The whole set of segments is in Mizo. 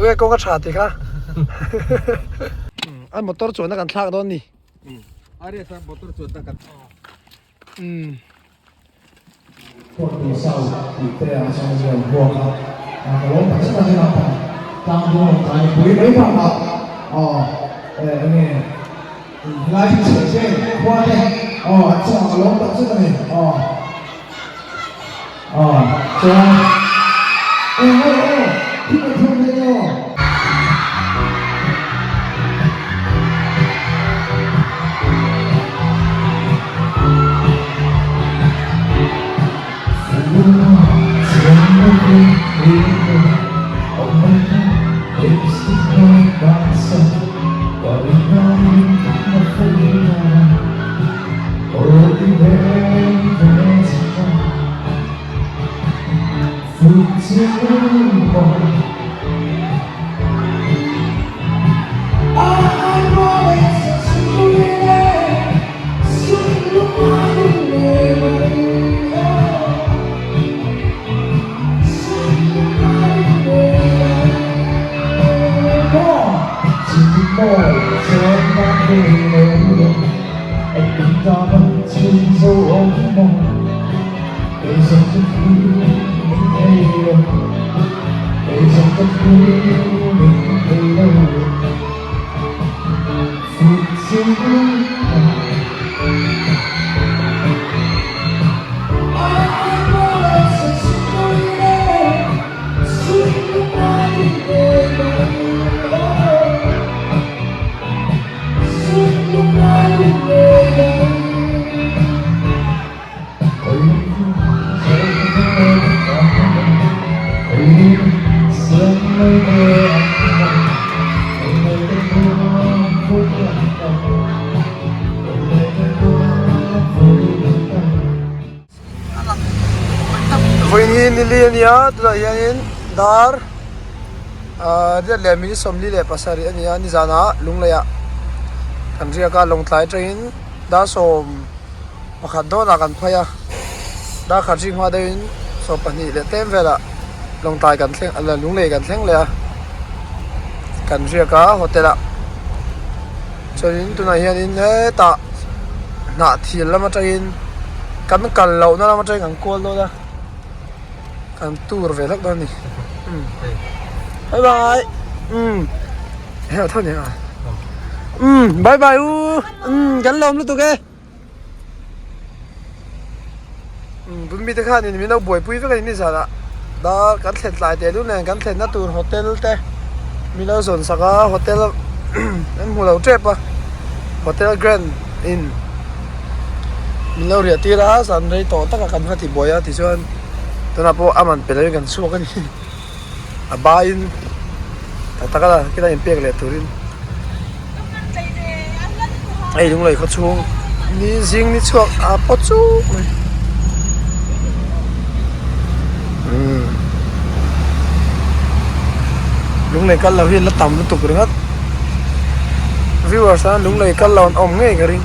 nge kawng a tha tih kha. An motor chuanna kan thlak dawn ni. Arias a motor chuanna kan thlak. Umm. Pawh tih sau tih te ah chuan a rawn buak a, ka lawm tak zet a ni a, tlang dung rawn kai pui mai bakah aw eng nge helai hi chheh vel khua te aw an chungah ka lawm tak zet a ni aw aw chuan aw aw aw khi ka thum mai aw. Vawiin hi nili a nia tunah hianin dar ahh riat leh minute 47 a ni a nizanah Lungleiah kan riak a Lawngtlai atangin dar 11 dawnah kan phei a dar khat ri hma deuhin 12 leh tlem velah Lawngtlai kan thleng Lunglei kan thleng leh a kan riak a hotel ah. Chuanin tunah hianin hetah hnah thil lam atangin kan kal lohna lam atangin kan kual dawn a kan tour ve hlauh dawn a ni umm bye bye umm hei a tho nia umm bye bye u umm kan lawm lutuk e umm tun mite khanin min lo buaipui vek a ni nizanah dar kan thlen tlai teh dun nen kan thlenna tur hotel te min lo zawn sak a hotel an hmu lo tep a hotel grand inn min lo riah tir a zan rei tawh taka kan va ti buai a tichuan tunah pawh a man pe lovin kan chhuak a ni a baiin tak tak a kila inpek leh turin hei lunglei khaw chhung ni zing ni chhuak a pawt chuk mai umm lunglei kal lo hi la tam lutuk ringawt viewers ah lunglei kal lo an awm ngei ka ring.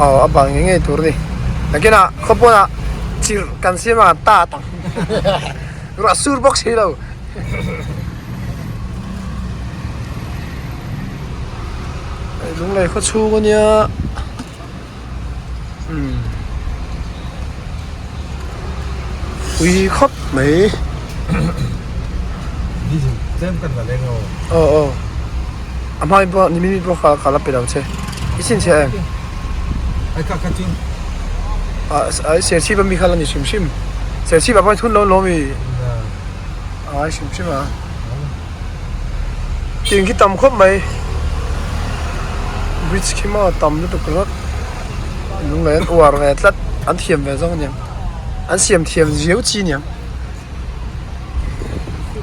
Aw a bang ngei ngei tur a ni nakinah khawpawnah chirh kan siam a ta tak. Ruah sur bawk si lo. Lunglei khaw chhung a nia. Umm. Pui khawp mai. Aw aw. A hma in pawh ni mi pawh kha ka la pe lo che. I chhinchhiah em? Ah ai serchhip ami kha la ni hrim hrim. Serchhip ah pawh thun lo lawm i. Ai hrim hrim a. Ting khi tam khawp mai. Bridge khi maw tam lutuk ringawt. Lunglei an uar ve tlat an thiam ve zawk aniang. An siam thiam riau chi aniang.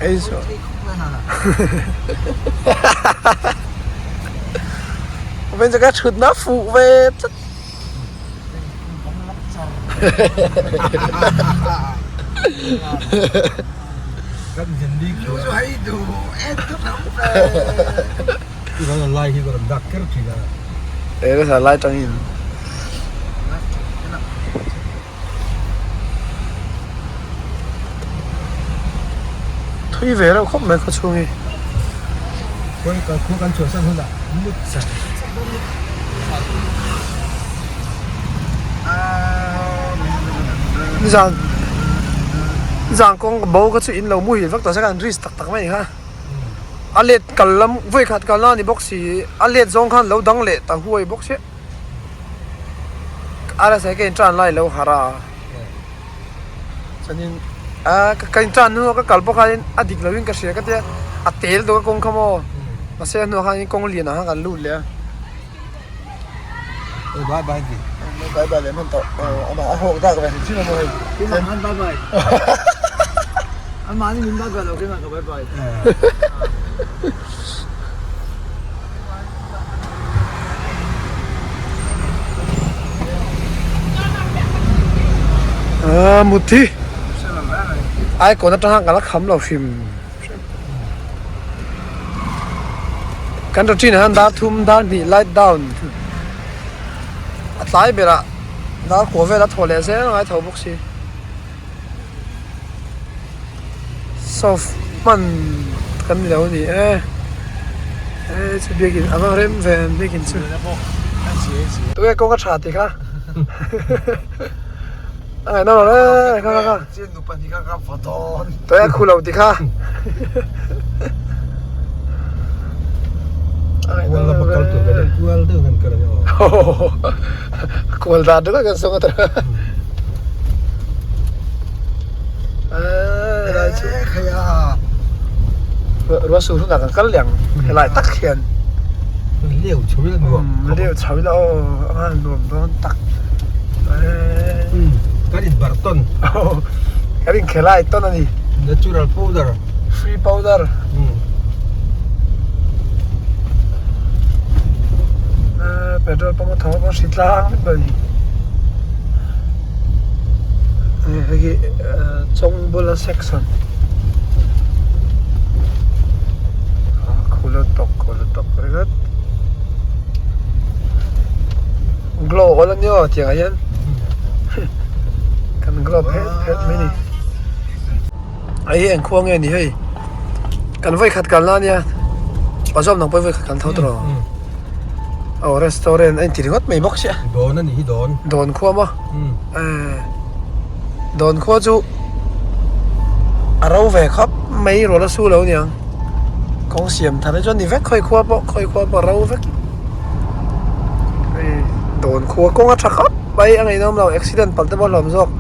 Ei zawh. Veng chu ka thutna fuh ve tlat. Kan zin bik lo. Chu hei du en tu lam ve. Tu kan lai hi kan dak ker thin a. E ka sa lai tangin. Thui ve reuh khawp mai khawchhung hi. Khawi ka khua kan chhuahsan hunah mut chan. Nizan nizan kawng ka bo kha chu in lo muhil vak tawh se khan risk tak tak mai kha. A let kal lam vawi khat kalna a ni bawk si a let zawng khan lo dang leh ta huai bawk chiah. Rsa ka intran lai lo harh a chuanin a ka intran hnu a ka kal pawh khanin a dik loin ka hria ka tia a tel deuh a kawng kha maw mahse a hnuah khanin kawng lianah khan kan lut leh a. Bye bye ti. Bye bye leh hman tawh amah a hawk dak ve hrim hrim a maw hei. Keimah khan bye bye. Amah nih min bye bye lo keimah ka bye bye. Ah muthi icon atanga ka la kham lo hrim kan routine ah hian dar thum dar hnih light down a tlai berah dar kua vel a thaw leh zel a ngai tho bawk si. Soft hman kan ni lo a ni e e chu biakin a va rem ve an biakin chu tunge kawng a tha tih kha a ngaihna lo e kha kha kha tunge a khu lo tih kha a ngaihna lo e kual dan ringawt kan sawng a tawh. Ruah sur hunah kan kal leh ang helai tak hian leu chho ila nuam leu chho ila aw a ngan nuam dawn tak kan in bar tawn kan in khelai tawn a ni natural powder free powder petrol pump a tho a hri tlang vek mai a ni. Hei hi Chawngbula section khula tawk khula tawk ringawt glow awl a nia aw tiang ah hian kan glow phet phet mai a ni hei hi eng khua nge ni hei kan vawi khat kalna a nia pazawm nang pawh vawi khat kan tho tawh lo aw restaurant a inti ringawt mai bawk sia dawn a ni hi dawn dawn khua maw dawn khua chu a ro ve khawp mai rual a su lo niang kawng siam thar hi chuan ni vek khawi khua pawh khawi khua pawh a ro vek hei dawn khua kawng a tha khawp mai a ngeihnawm lo accident palh te pawh a hlawm zawk.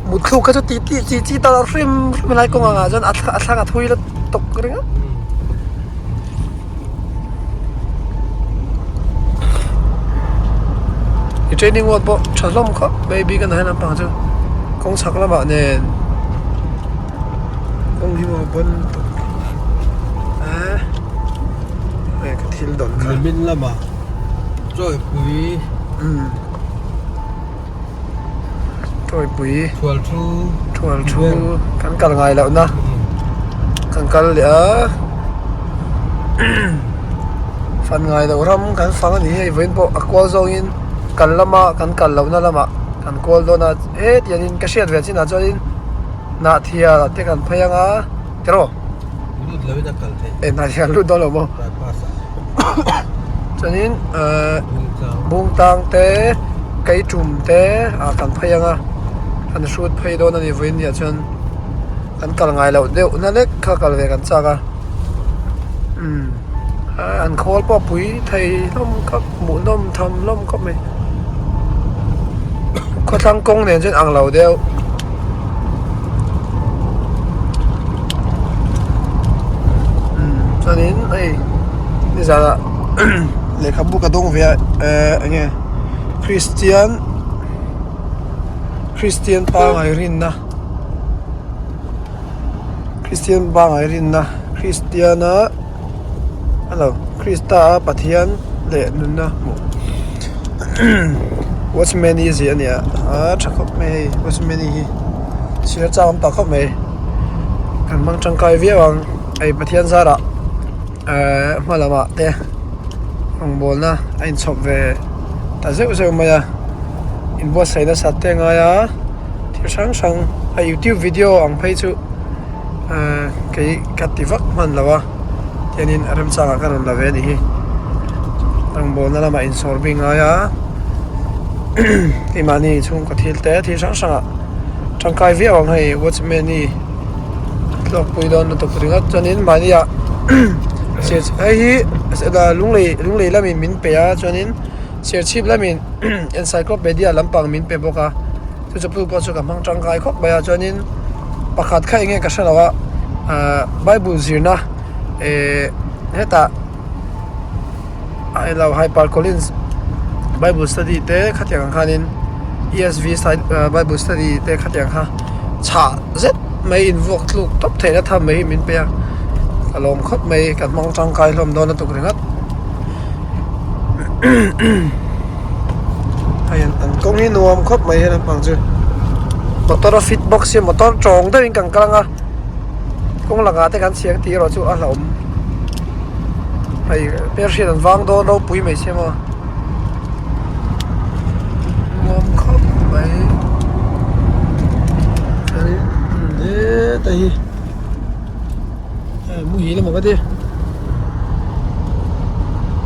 Mutthluk kha chu tih tih chi chi ta lo hrim hrim helai kawng ang ah chuan a thlang a thui la tawk ringawt. I training wall pawh tha hlawm khawp mai bik a ni lampang chu kawng chhak lamah nen kawng hi maw bawn tawp a hei ka thil dawn kha. Nimin lamah chawipui. Tawipui Thual thu Thual thu kan kal ngai loh na kan kal leh a fan ngai loh ram kan fang a ni hei vawiin pawh a kual zawngin kan lama kan kal loh na lamah kan kual dawn a hetiang in ka hriat ve chinah chuanin Hnahthial te kan phei anga tiraw Lut lo in a kal theih e Hnahthial lut dawn lo maw chuanin ahh Bungtang te Keitum te ah kan phei anga kan hrut phei dawn a ni vawiin ni ah chuan kan kal ngai loh deuh na lek kha kal ve kan chak a umm an khawl pawh a pui thei hlawm khawp hmuhnawm tham hlawm khawp mai khawthlang kawng nen chuan ang lo deuh. Chuanin hei nizanah lehkhabu ka dawng ve a ehh eng nge Christian Christian pangai rinna Christian pangai rinna Christiana a lo Krista a Pathian leh nunna hmuh. Watchman hi ziah a ni a a tha khawp mai hei watchman hi chhiar chak awm tak khawp mai kan hmang tangkai viau ang hei Pathian zarah ehh hma lamah te rawngbawlna a inchhawp ve ta zeuh zeuh mai a inbuatsaih nasat te a ngai a thil hrang hrang a youtube video ang phei chu ehh kei ka ti vak hman lo a. Tianin a remchangah ka rawn la ve a nih hi rawngbawlna lamah insawr bik ngai a keimahni chhungkaw thil te thil hrang hrangah tangkai viau ang hei watchman hi hlawkpui dawn lutuk ringawt chuanin mahniah hei hi lunglei lunglei lamin min pe a chuanin serchhip lamin encyclopedia lampang min pe bawk a chu chu pawh chu ka hmang tangkai khawp mai a chuanin pakhat kha enge ka hre lo a ahh bible zirna ehh hetah a eng lo hyper collins bible study te khatiang ang khanin esv bible study te khatiang kha chhah zet mai invuak tluk tawp theihna tham mai hi min pe a ka lawm khawp mai ka hmang tangkai hlawm dawn lutuk ringawt. Hei an kawng hi nuam khawp mai he lampang chu motor a fit bawk sia motor tawng deuhin kan kal anga kawng lakah te kan chhiang tih erawh chu a hlauhawm hei hmelhriat an vang dawn ropui mai sia maw nuam khawp mai heta hi. Muhil emaw ka ti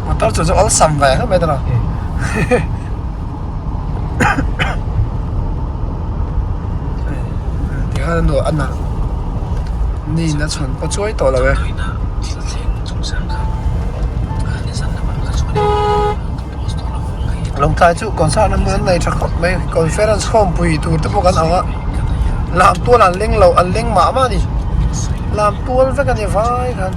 motor chu chu awlsam ve khawp mai tawh tikhan a nuah a nalh ni in a chhawn pawh chuai tawh lo e. Lawngtlai chu concert na hmun an nei tha khawp mai conference khawmpui tur te pawh kan ang a lam tual an leng lo an leng mah mah a ni lam tual vek a ni vai khan.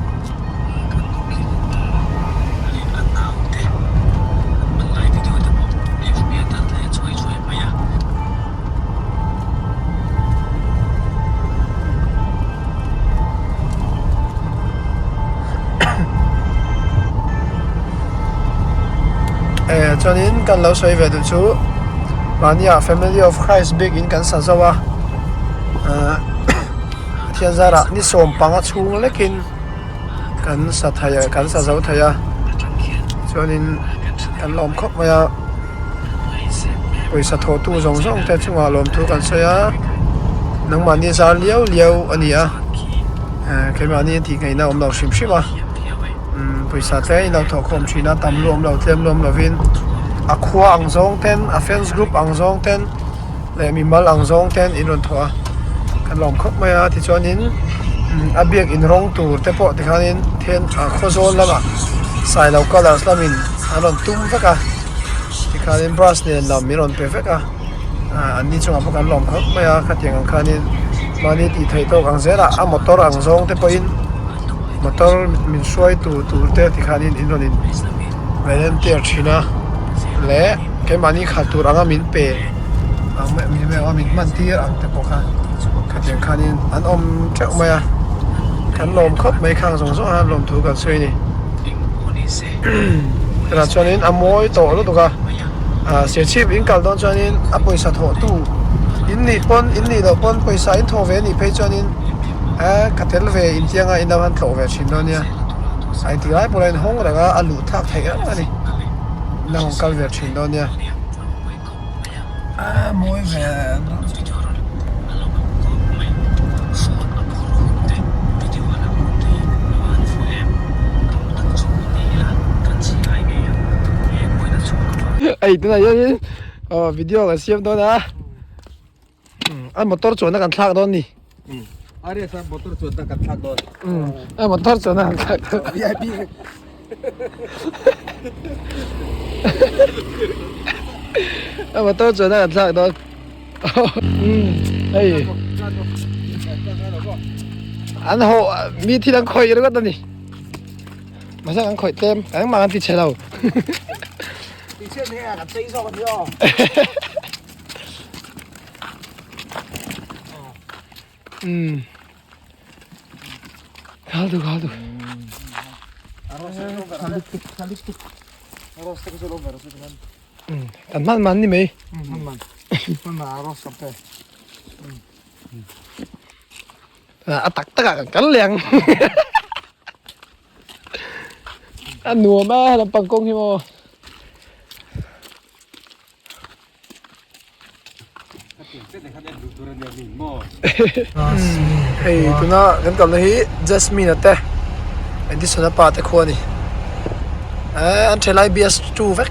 Eh chuanin kan lo sawi ve duh chu mahnia family of Christ bik in kan sa zo a ahh Pathian zarah ni sawm panga chhung lekin kan sa thei a kan sa zo thei a chuanin kan lawm khawp mai a. Pawisa thawhtu zawng zawng te chungah lawmthu kan sawi a nangmahni zar liau liau a ni a eh keimahni a tih ngaihna a awm lo hrim hrim a umm pawisa tlem in lo thawh khawm thin a tam luam lo tlem luam lovin a khua ang zawng ten a fans group ang zawng ten leh mimal ang zawng ten in rawn thawh a kan lawm khawp mai a tichuanin a biak in rawng tur te pawh tikhanin then khawzawl lamah sailo colours lamin an rawn tum vek a. Tikhanin brush nen lam min rawn pe vek a ah an ni chungah pawh kan lawm khawp mai a khatiang ang khanin mahni tih theih tawk ang zelah a motor ang zawng te pawhin motor min hruai tu tur te tikhanin in rawn in volunteer thin a leh keimahni khalh tur anga min pe ang min hman tir ang te pawh kha khatiang khanin an awm teuh mai a kan lawm khawp mai khang zawng zawng a lawmthu kan sawi a ni. Tunah chuanin a mawi tawh lutuk a ah serchhip in kal dawn chuanin a pawisa thawh tu in nih pawn in nih loh pawn pawisa in thawh ve a nih phei chuanin eh ka tel ve intianga in lo han tlawh ve thin dawn nia a inti lai pawh a inhawng reng a a luh thlak theih reng a ni in lo han kal ve thin dawn nia a mawi ve. Hei tunah hianin aw video kan siam dawn a a motor chuanna kan thlak dawn a ni motor chuanna kan thlak dawn a motor chuanna kan thlak dawn vip a motor chuanna kan thlak dawn hei an hawh mi thil an khawih ringawt a ni mahse an khawih tlem engmah an ti chhe lo ti chhe ni a kan chei zawk a ni aw um khal tu khal tu Kan hman man ni mai. Hman man. Hman man a rawh sawp e. A tak tak ah kan kal leh ang. A nuam a lampang kawng hi maw. Hei tuna kan kalna hi Jasmine a te Edison a pa te khua a ni eh an thelai BS two vek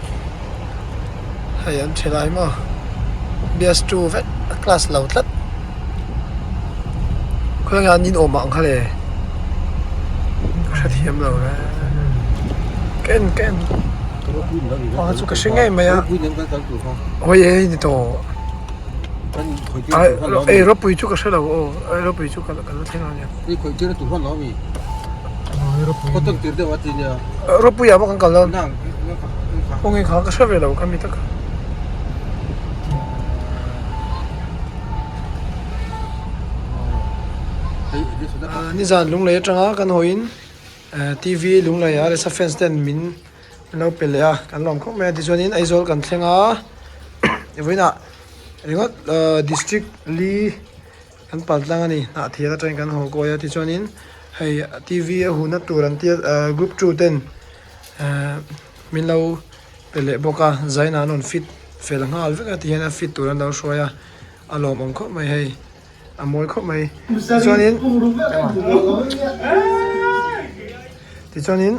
hei an thelai maw BS two vek a class lo tlat khawiah nge an inawm ang kha le ka hrethiam lo e ka en ka en. A chu ka hre ngei mai a hawi e ni tawh ei ropui chu ka hre lo aw ei ropui chu ka la thleng a nia ropui ah pawh kan kal dawn aw nge kha ka hre ve lo kha mi tak nizan lunglei atanga kan hawiin T_V lunglei a resa fans ten min lo pe leh a kan lawm khawp mai a tichuanin Aizawl kan thleng a vawiinah ringawt district li kan pal tlang a ni hnah thial atangin kan haw kawi a tichuanin hei T_V a hunna tur an tia group 2 ten min lo pe leh bawk a zaina an rawn fit fel nghal vek a tihian a fit tur an lo hruai a a lawmawm khawp mai hei. A mawi khawp mai. Tichuanin tichuanin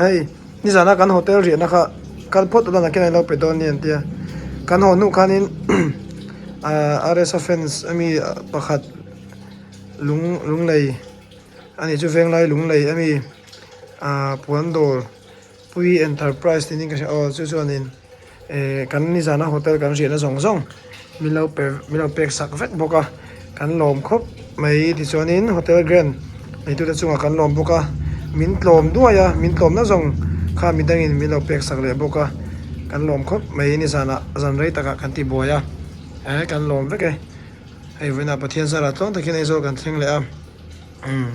hei nizana kan hotel riahna kha kal phawt ula nakin an lo pe dawn ni an tia. Kan haw hnuh khanin RSA fans ami pakhat lung lunglei a nih chu Venglai lunglei ami puan dawr Pui Enterprise tih niin ka hria aw chu chuanin eh kan nizana hotel kan riahna zawng zawng min lo pe min lo pek sak vek bawk a kan lawm khawp mai tichuanin hotel grand neitute chungah kan lawm bawk a min tlawm duai a min tlawmna zawng kha midangin min lo pek sak leh bawk a kan lawm khawp mai nizanah zan rei takah kan ti buai a eh kan lawm vek e hei vawiinah Pathian zarah tluang takin Aizawl kan thleng leh a umm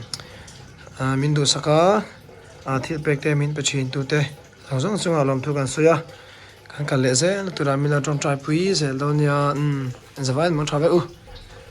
min duhsak a. A thil pek te min pe thin tu te zawng zawng chungah lawmthu kan sawi a, kan kal leh zel turah min lo tawngtai pui zel dawn nia umm zavaiin mawng tha vek u.